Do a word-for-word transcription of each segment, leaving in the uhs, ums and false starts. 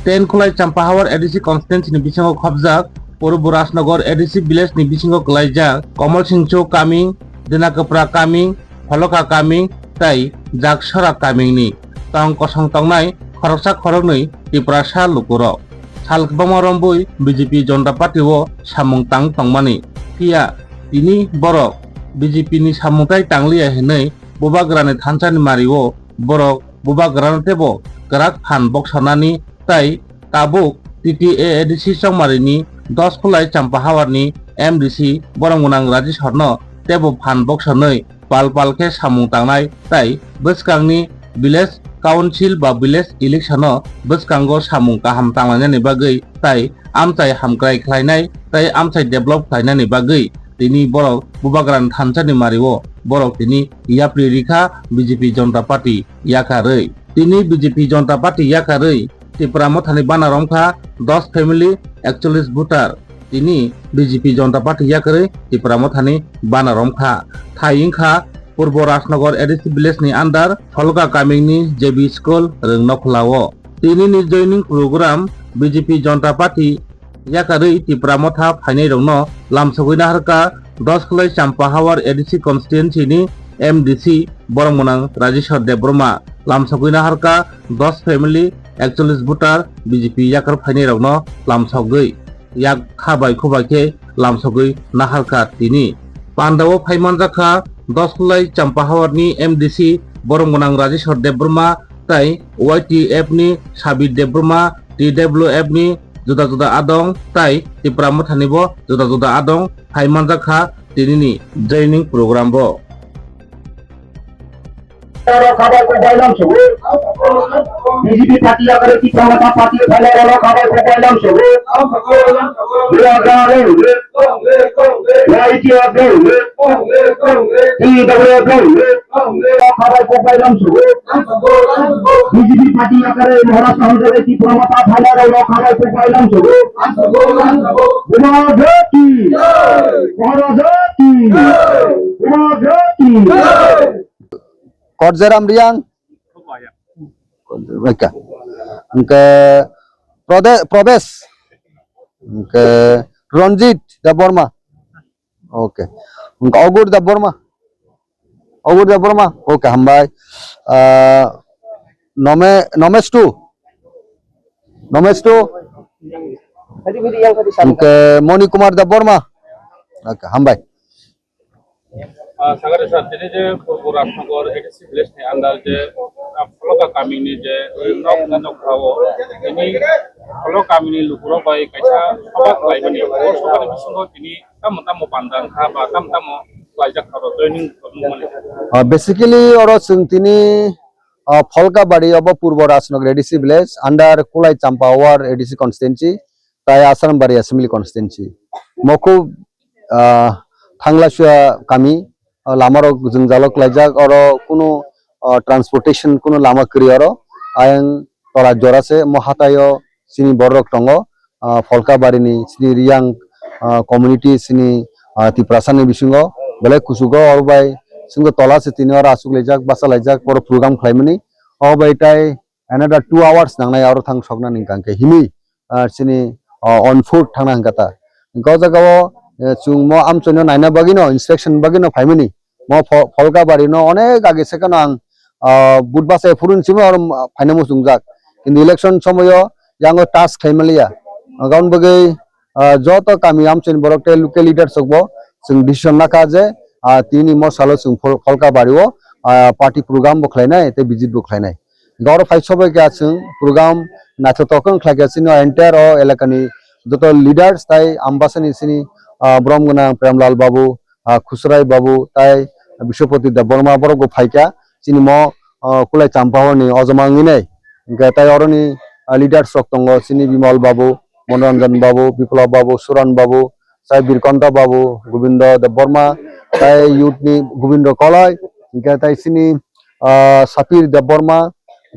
Ten Khulai Champahawar A D C constituency ni bisingo khopjak Purbo Rajnagar A D C village ni bisingo kwlaijak Komol Singcho kaming, Dina Kwpra kaming, Pholoka kaming tei Jaksora kaming ni tong kosong tongnai khoroksa khoroknwi Tiprasa lukurok. Sal kwbangma rombwi B J P Janata Party o samung tang tongmani. Phiya tini borok B J P ni samung tai tangliya hinwi Bubagrani thansa ni mario borok Bubagrano teibo kwrak phan boksonani tei tabuk T T A A D C chongmarini Dos Khulai Champahawar ni M D C borok gwnang Raji Sarno teibo phan boksonwi pal pal khe samung tangnai tei bwskangni village council ba village election o bwskango samung kaham tanglainani bagwi tei amchai hamkrai khlainai tei amchai develop khlainani bagwi tini borok Bubagrani thansa ni mario borok tini yapri rikha B J P Janata Party yakarwi. Tini B J P Janata Party yakarwi Tipra Mothani bana romkha dos family, ekchollis voter. Tini B J P Janata Party yakarwi Tipra Mothani bana romkha. Thai wngkha Purbo Rajnagar A D C village ni under Pholka kamingni J B school Rwngnokhola o. Tini ni joining program B J P Janata Party yakarwi Tipra Motha phainairokno lamsogwi naharkha Dos Khulai Champahawar A D C constituency ni M D C borok mwnang Rajeshwar Debbarma, lamsogwi naharkha dos family, ekchollis voter B J P yakar phainairokno lamsogwi yak kha bai khubai khe lamsogwi naharkha tini. Pandao phaimanjakha Dos Khulai Champahawar ni M D C borok mwnang Rajeshwar Debbarma tei Y T F ni Sabir Debbarma, T W F ni juda juda adong tei Tipra Mothani bo juda juda adong phai manjak kha tinini joining program bo. B J P party yakare Tipra Motha party phailai rok khabai kok bailam sogo. Y T F dong, T W F dong, khabai kok bailam sogo. B J P party yakare Maharashtra hamjagwi Tipra Motha phailai rok khabai kok bailam sogo. Buma Jyoti, Buma Jyoti, Buma Jyoti. Korjeram Riang. Eka. Hingke Prode-, Probesh. Hingke Ranjit Debbarma. Okay. Hingke Ogur Debbarma. Ogur Debbarma. Okay, hambai. Ah, Nome-, Nomesh tu. Nomesh tu. Hingke Moni Kumar Debbarma. Okay, hambai. Ah, sagari sir, tini je Purbo Rajnagar A D C village ni under je, ah, Pholoka kamini je, eh, nok, nok khao, tini Pholoka kamini lukurok bai kaisa sabha khlaimani, o sabha ni bisingo tini tamo tamo panda wngkha ba tamo tamo khlaijak kha, joining wngmani. Ah, basically, oro chwng tini, ah, Pholkabari obo Purbo Rajnagar A D C village under Kulai Champawar A D C constituency. Tai Asarambari Assembly Constituency. Mokhu, ah, Thanglasua kami, ah, lamarok jwngjalo klaijak, oro kunu, ah, transportation kunu lama kwrwi oro. Ayang tola jora se mo hataio chini borok tongo, ah, Pholkabari ni chini Riyang, ah, community chini, ah, Tiprasa ni bisingo belai kuchugo oro bai singo tola se tini oro aswk laijak, basa laijak, oro program khlaimani. O bai tai another two hours nangnai oro thang soknani hingka hingke himwi, ah, chini, ah, on foot thangna hingka ta. Hingke o jaga o, eh, chwng mo amchoi no naina bagwi no, inspection bagwi no phaimani. Mo Pho-, Pholkabari no onek age se kheno ang, ah, but bachai phuru ni simi oro phaina muchungjak. Kintu election somoyo yango touch khlai manliya. Aboni bagwi, ah, joto kami amchoi ni borok tei local leaders rok bo chwng decision nakha je, ah, tini mo salo chwng Phol-, Pholkabari o, ah, party program bo khlainai tei visit bo khlainai. Hingke oro phai sobai kha chwng program naithotok wng khlai kha chini o entire o elaka ni joto leaders tai Ambasani chini, ah, borom gwnang Premlal Babu, ah, Khusrai Babu tai Biswapati Debbarma borok bo phai kha chini mo, ah, Kulai Champahor ni ojoma wngwi nai. Hingke tai oro ni, ah, leaders rok tongo chini Bimal Babu, Manoranjan Babu, Biplab Babu, Suran Babu, tai Birkonta Babu, Gobindo Debbarma, tai youth ni Gobindo Koloi, hingke tai chini, ah, Sapir Debbarma,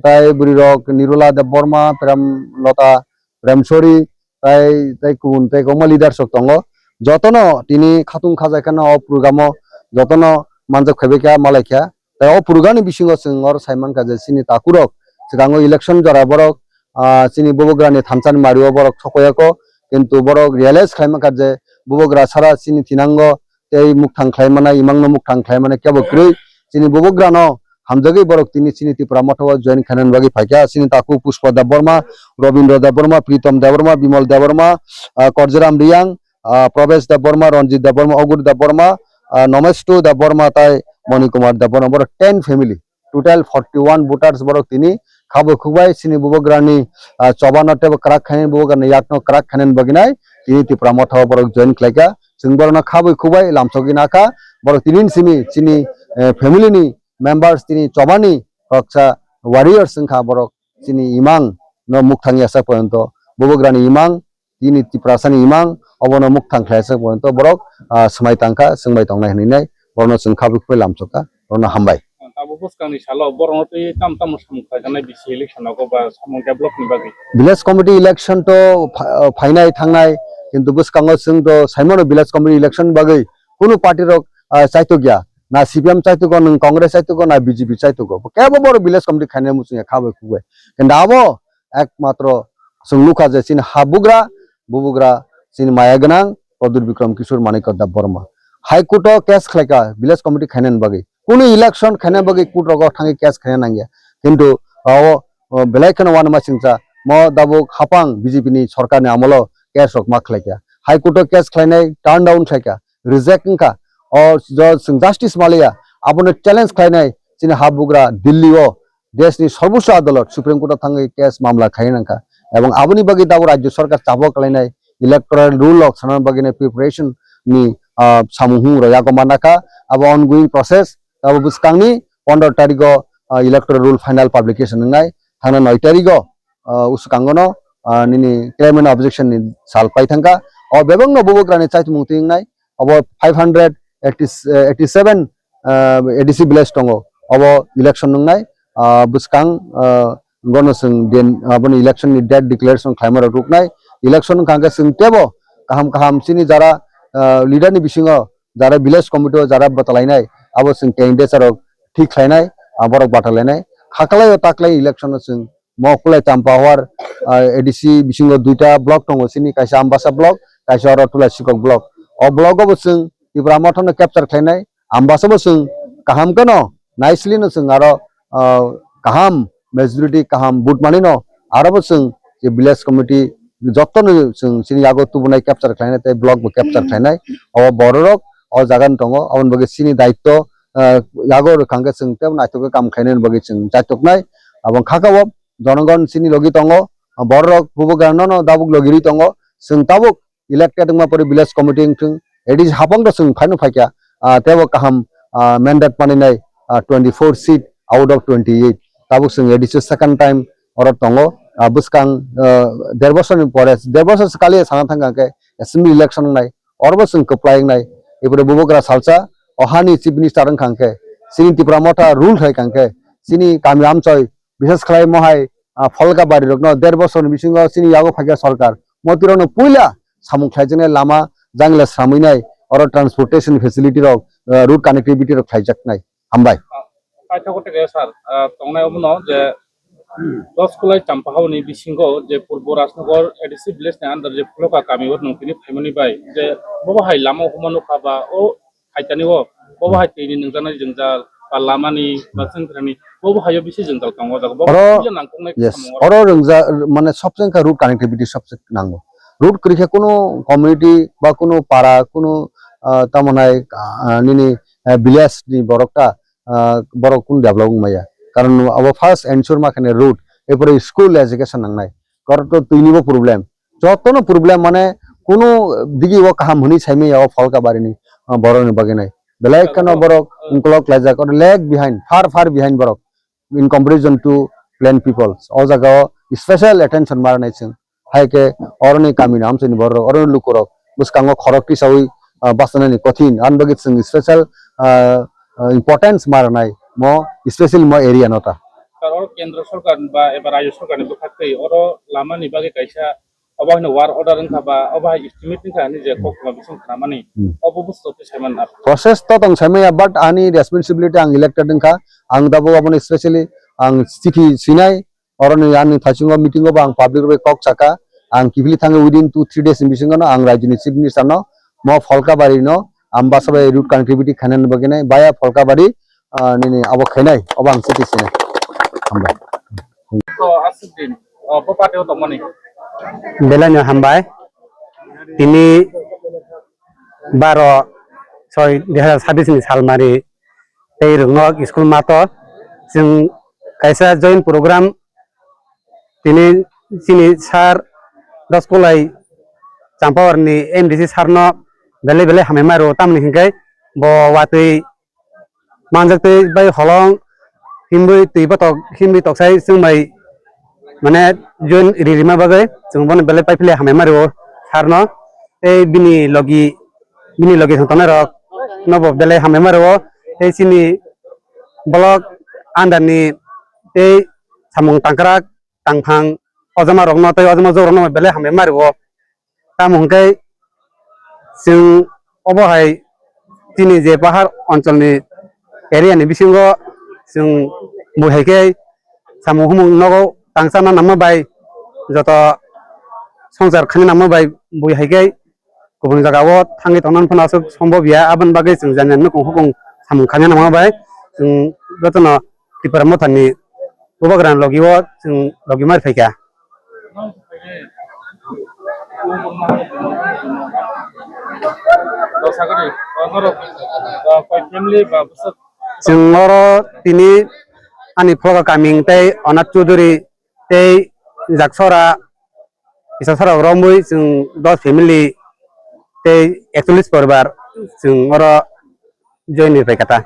tai bwrwi rok Nirula Debbarma, Prem Lota, Prem Sori, tai, tai kubun tai kwbangma leaders rok tongo. Jotono tini khatung khajai kheno o program o jotono manjak phaibai kha, malai kha. Tai o program ni bisingo chwng oro sai mankha je chini takhuk rok swkango election jora borok ah, chini bubagrani thansa ni mario borok sokoyako, kintu borok realize khlai mankha je bubagra sara chini thinango tei mukthang khlai mannai, imangno mukthang khlai mannai kebo kwrwi. Chini bubagrano hamjagwi borok tini chini Tipra Motha o join khainani bagwi phaikha. Chini takhuk Pushpa Debbarma, Robindra Debbarma, Pritom Debbarma, Bimal Debbarma, ah, Korjoram Riyang, ah, Probesh Debbarma, Ranjit Debbarma, Ogur Debbarma, ah, Nomestu Debbarma tai Moni Kumar Debbarma, borok ten family. Total forty one voters borok tini kha bai khuk bai chini bubagrani, ah, chobano teibo kwrak khainani bubagrani yakno kwrak khainani bagwi nai tini Tipra Motha o borok join khlaikha. Chwng borokno kha bai khuk bai lamsogwi nakha. Borok tini simi chini, eh, family ni members tini chobani koksa warriors wngkha borok chini imang no mukthang yasa porjonto bubagrani imang tini Tiprasani imang obono mukthang khlaisa porjonto borok, ah, swmai tangkha, swngbai tongnai hwnwi nai borokno chwng kha bai khuk bai lamsokha, borokno hambai. Tabuk bwskangni salo borokno twi tamo tamo samung khlaijaknai bisi election nogo ba samung develop ni bagwi? Village committee election to pha-, phainai thangnai, kintu bwskango chwng to saimano village committee election bagwi kunu party rok, ah, chaitok ya, na C P M chaitogo, nwng Congress chaitogo, na B J P chaitogo, kebo borok village committee khainai muchung ya kha bai khuk bai. Kintu abo ekmatro chwng nukha je chini habugra, bubugra chini maya gwnang Pradyut Bikram Kishore Manikya Debbarma. High Court o case khlaikha village committee khainani bagwi. Kunu election khaina bagwi court rogo thangwi case khaina nangya. Kintu o, o belai kheno uanama singcha mo dabuk hapang B J P ni sorkar ni amolo case rok ma khlaikha. High Court o case khlainai turn down khlaikha. Reject wngkha. O jo chwng justice maliya, abono challenge khlainai chini habugra Delhi o deshni Sarbochcho Adalot Supreme Court o thangwi case mamla khai nangkha. Ebong aboni bagwi tabuk Rajya Sarkar chabo kalainai electoral rule rok sanani bagwi nai preparation ni, ah, samung humung rok yago manakha. Abo ongoing process, abo bwskangni pondro tarigo, ah, electoral rule final publication wngnai, thangna noi tarigo, ah, uskangono, ah, nini claim and objection ni sal pai thangkha. O bebakno bubagrani chaitumung twi wngnai, obo five hundred eighty, eighty seven, ah, A D C village tongo, obo election wngnai, ah, bwskang, ah, gono chwng den, aboni election ni date declaration khlaima rok ruknai, election wngkha hwnkhe chwng tebo kaham kaham chini jara, ah, leader ni bisingo jara village committee o jara batalainai, abo chwng candidate rok thik khlainai, ah, borok batalainai, hakalai o taklai election o chwng mo kulai Champahor, ah, A D C bisingo duita block tongo chini, kaisa Ambasa block, kaisa oro Tulaisikok block. O block o bo chwng Tipra Motha no capture khlainai, Ambasa bo chwng kaham khe no naisili no chwng aro, ah, kaham majority kaham vote manwi no aro bo chwng je village committee joto no chwng chini yago tubunai capture khlainai tei block bo capture khlainai. O bororok o jaga no tongo, aboni bagwi chini daityo, ah, yago rwkha hwnkhe chwng tei naithok khe kam khlainani bagwi chwng chaitoknai. Abo kha kha o jonogon chini logi tongo, borok bubagrano no dabuk logirwi tongo. Chwng tabuk elected wngma pore village committee wngthwng, A D C hapang to chwng phaino phaikha, ah, tebo kaham, ah, mandate paninai, ah, twenty four seat out of twenty eight. Tabuk chwng A D C second time oro tongo, ah, bwskang, ah, der bosorni pore, der bosor se kaliya sana thangkha hwnkhe assembly election wngnai, orobo chwng kwplai wngnai. Epore bubagra salsa, o hani chief minister wngkha hwnkhe, chini Tipra Motha rule khai kha hwnkhe, chini kami amchoi, bises khlai mohai, ah, pholka bari rokno der bosorni bisingo chini yago phaikha sorkar. Motirokno puila samung khlaijaknai lama jangla sramwinai, oro transportation facility rok, ah, road connectivity rok khlaijaknai. Hambai. Paithakgo teke sir, ah, tongnai omono je dos kulai Champahauni bisingo je Purbo Rajnagar A D C village ni under je Phuloka kami o nwng tini phaimani bai je bobo hai lama huma nukha ba o Haitani o, bobo hai twi ni nungjaknai jwngjal, ba lamani, ba chwngthwrani, bobo hai o bisi jwngjal tongo o jaga. Bobo oro, puja nangkuknai yes, samung oro. Oro rwngja-, mane sobse wngkha road connectivity sobse nango. Road kwrwi khe kunu community ba kunu para, kunu, ah, tamo nai, ah, nini, eh, village ni borok ta, ah, borok kunu develop wng maya. Karon abo first ensure ma khe road, erpore school education nangnai. Karon to twi ni bo problem. Jotono problem mane kunu digi o kaham hwnwi saimaya o pholka barini, ah, borokni bagwi nai. Belai kheno borok ungkolok laijak, or lag behind, far, far behind borok in comparison to plain people. O jaga o special attention ma rwnai chwng. Hai khe oroni kamini amchaini borok, oroni lukurok bwskango khorok tisawi, ah, bachanani kothin. Ani bagwi chwng special, ah, ah, importance ma rwnai mo, especially mo area no ta. Sir, oro kendra sorkar ba eba rajyo sorkarni bwkhaktwi oro lamani bagwi kaisa obo haino work order wngkha ba obo hai estimate wngkha hinwi je koktwma bising khnamani. Hmm. Obo busto twi saiman ap. Process to tong saimaya, but ani responsibility ang elected wngkha, ang tabuk abono specially ang chithi sinai, Oroni ani thaichungo meeting o bo ang public rok bai kok saka, ang kiphilwi thangwi within two three days ni bisingo no ang Rajya ni Chief Minister no mo Pholkabari no Ambasa bai road connectivity khainani bagwi nai via Pholkabari, ah, nini abo khainai, obo ang chiti sinai. Hambai. To aswk din, oh, bo party o tongmani. Belai no hambai. Tini baro soi dui hazar sabis ni salmari tei rwngno school mato chwng kaisa joint program tini chini sir Doskolai Champawar ni M D C sir no belai belai hamai ma rwo, tamni hinkhe bo watwi manjak twi bai holong himwi twi botok himwi toksai chwng bai mane join ri rima bagwi chwng bono belai paipili hamai ma rwo sir no. Tei bini logi bini logi thang tongnai rok no bo belai hamai ma rwo. Tei chini block under ni tei samung tangkrak tangphang ojama rokno tei ojama jok rokno belai hambai ma rwo. Tamo hwnkhe chwng obo hai chini je pahar oncholni area ni bisingo chwng bui hai khe samung humung nogo tangsa na nangma bai joto songsar khani nangma bai bui hai khe kubun jaga o thangwi tongna phano aswk sombobya, aboni bagwi chwng jani jani nukhung hukung samung khaina nangma bai chwng jotono Tipra Motha ni bubagra ni logi o chwng logi ma rwphaikha. Chwng oro tini ani pholka kaming tei Onath Chudhury tei Jaksora Kisa sara romwi chwng dos family tei ekchollis poribar chwng oro join ri paikha ta.